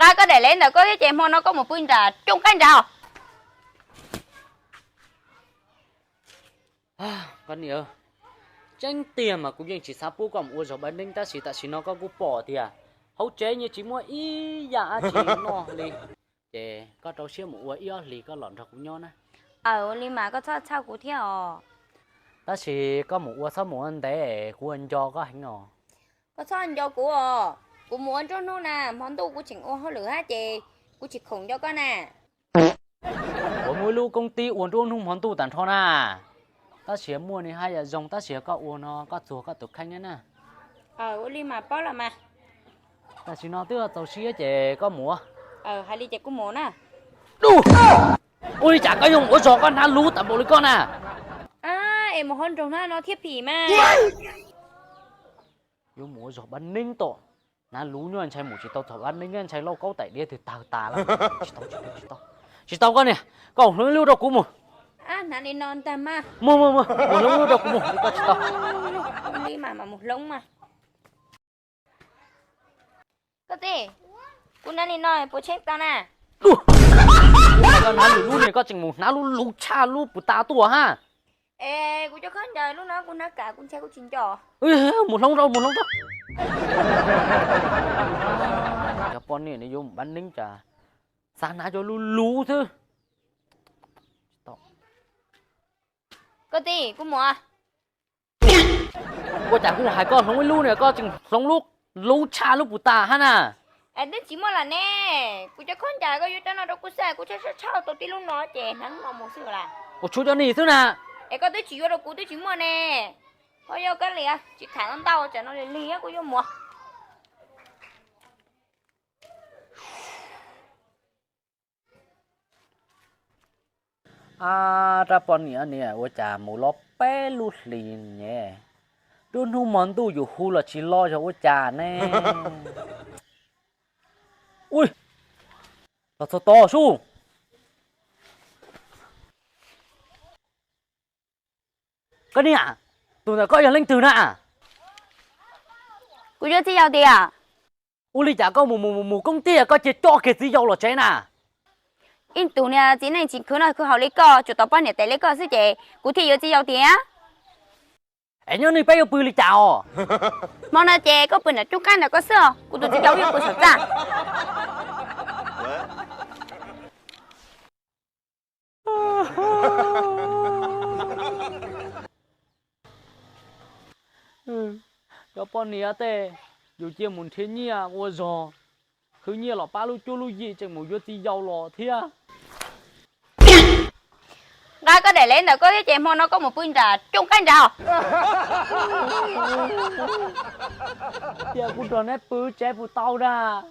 Nqa koj daim lej ntawm koj thiab ces hmo no koj mus pw nram rooj qaib nrad. Koj niam, tseeb tiag mas kuv yeej tsis xav pub koj mus ua zog pab neeb tab sis tam sim no koj kuj pom tias hauv tsev yeej tsis muaj ib yam dab tsi noj li. Ces koj rau siab mus ua ib ob hlis koj los nrog kuv nyob na. Aw, ua li mas koj txhob txhawj kuv thiab os. Tab sis koj mus ua txhob mus ua ntev, kuv ua nco koj heev os. Koj txhob nco kuv os, kuv mus ua nruab hnub na, hmo ntuj kuv tseem ua hauj lwm hab ces kuv tsis khoom nco koj na. Kuv muaj ib lub koob tib ua nruab hnub hmo ntuj tag nrho na. Tab sis muaj nws haj yam zoo tab sis koj ua no koj txuag koj tus kheej na. Ua li mas paub los mas. Tam sim no twb txaus siab ces koj mus. Hais li ces kuv mus na. Ua li cas koj yuav mus ua zog koj hnav luv tas npaum li koj na? Es mus hauv nroog na no thiab phim mas. Yuav mus ua zog pab neeb tom, hnav luv nyuaj ntshai mus tsis tau txog pab neeb ntshai lauj kaub taim diab twg tawg tas lawm. Tsis tau, tsis tau, tsis tau. Tsis tau koj niam, koj mus hloov ib lub rau kuv mus. Mus, mus, mus hloov lub rau kuv mus, koj tsis tau. Li mas mam mus hloov mas. Koj tij, kuv hnav li no puas tsheej tau na? Koj hnav lwm lub ne koj tseem mus hnav lub luv tshaj lub puas tas tuaj hab. Es kuv cov khaub ncaws lub no kuv hnav kam kuv ntshai kuv tsis nco. Mus hloov rau, mus hloov rau. Cov poj niam no yuav mus pab neeb cas xav hnav cov luv luv xwb. Koj tij, kuv mus. Ua cas kuv hais koj hloov ib lub ne koj tseem hloov lub luv tshaj lub puas tas hab na? Es twb tsis muaj lawm ne. Kuv cov khaub ncaws koj yuav cov no rau kuv xwb, kuv tshaj tshaj tau tib lub no ces hnav lub no mus xwb las. Kuv tshuav cov nim xwb na. Es koj twb tsis yuav rau kuv twb tsis muaj ne. Koj yuav koj li, tsis tham ntau ntau, tsam no lig lig kuv yuav mus. Ab, rab poj niam niam ua cas mus los peb lub hlis nyem, nruab hnub hmo ntuj yus hu los tsis los yog ua cas ne. Ui, los txog tod sub. Koj niam, tus ntawm koj yog leej twg na? Kuv yuav txiv yau tiag. Ua li cas koj mus mus mus mus koob tiag koj cia coj kiag txiv yau los tsev na? Ib tug niag txiv neej tsis khwv noj khwv haus li koj, tsuas tau poj niam tes li koj xwb ces kuv thiaj yuav txiv yau tiag. Es nyob nej peb yuav pw li cas os? Hmo no ces koj pw nram rooj qaib ntawm koj xwb os, kuv tus txiv yau yuav pw saum txaj. Cov poj niam tej, yus cia mus nrhiav nyiaj ua zog, khwv nyiaj los pab lub cuab lub yig tseem mus yuav txiv yau los thiab. Nqa koj daim lej ntawm koj thiab ces hmo no koj mus pw nram rooj qaib nrad. Cia kuv nrog neb pw tsev puas tau dag?